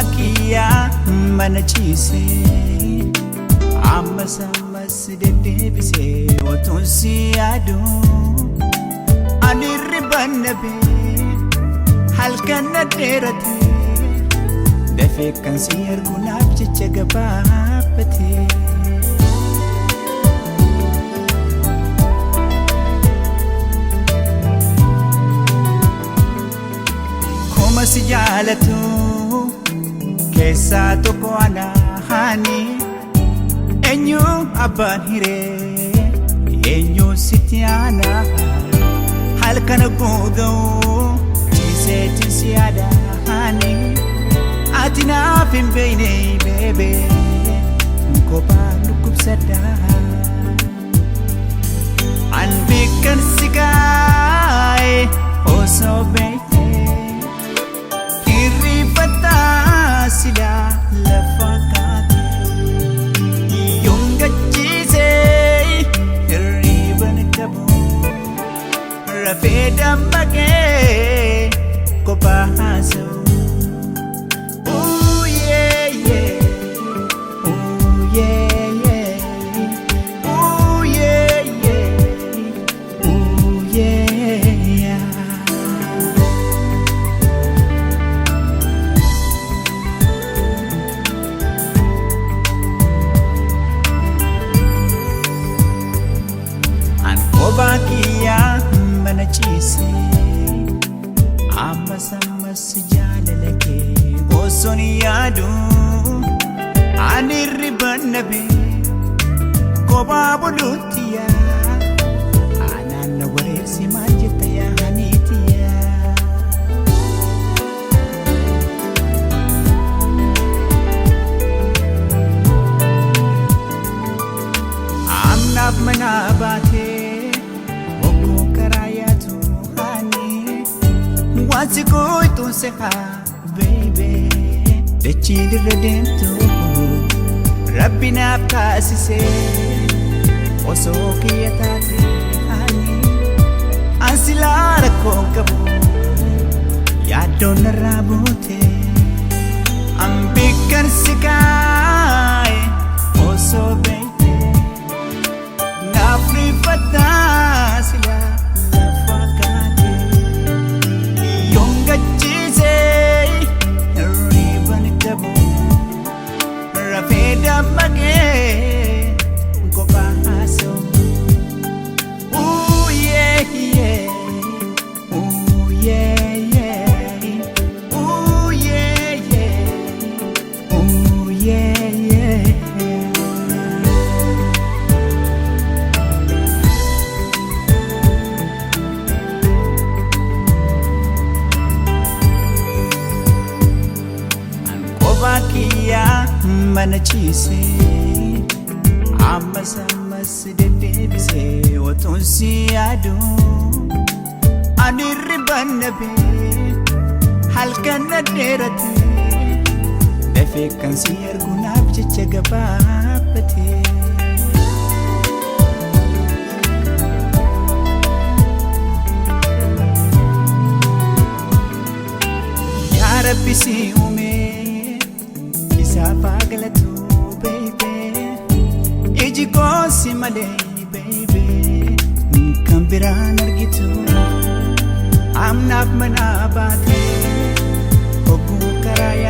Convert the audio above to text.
Kophaa kiyyaa mana ciisee ammas ammas deddeebisee otuun si yaadu ani hirriban dhabee halkan na dheerate dafee kan si argu naaf jecha gabaabbate. Kuma si jaalatu keessaa tokko anaani eenyu abbaan hiree eenyu sitti aanaa halkan googa'u ciiseetiin si yaadaani ati naaf hin beekne beebe kophaa dhukkubsadhaa. An beekan si kaa'e osoo beektee hirrifataa silaa lafa kaate yoon gachiisee hirriban qabu rafee dammaqee kophaa haasa'u. Ooh yeah yeah, ooh yeah yeah, ooh yeah yeah, ooh yeah yeah. An kophaa kiyyaa mana ciisee ammas ammas jaalala kee osoon yaadu ani hirriban dhabee kophaa bulutti yaa anaan na wareersi maal jetta yaa haniiti yaa. Amnaaf mana baatee hogguu karaa yaatu haani waan si gootuun se haa baby dachii dirra deemtu rabbi naaf taasisee osoo kiyya taate haani an silaa rakkoon qabu yaaddoon narraa buute an beekan si kaa'e osoo beekte naaf rifataa silaa lafa kaate yoon gachiisee hirriban qabu rafee dammaqee kophaa haasa'u. Ooh yeah yeah, ooh yeah yeah, ooh yeah yeah, ooh yeah yeah. An kophaa kiyyaa mana ciisee ammas ammas deddeebisee otuun si yaadu ani hirriban dhabee halkan na dheerate dafee kan si argu naaf jecha gabaabbate. Yaa Rabbi si uumee isaaf haa galatu baby iji koo si malee baby kan biraan argitu amnaaf mana baatee hogguu karaa.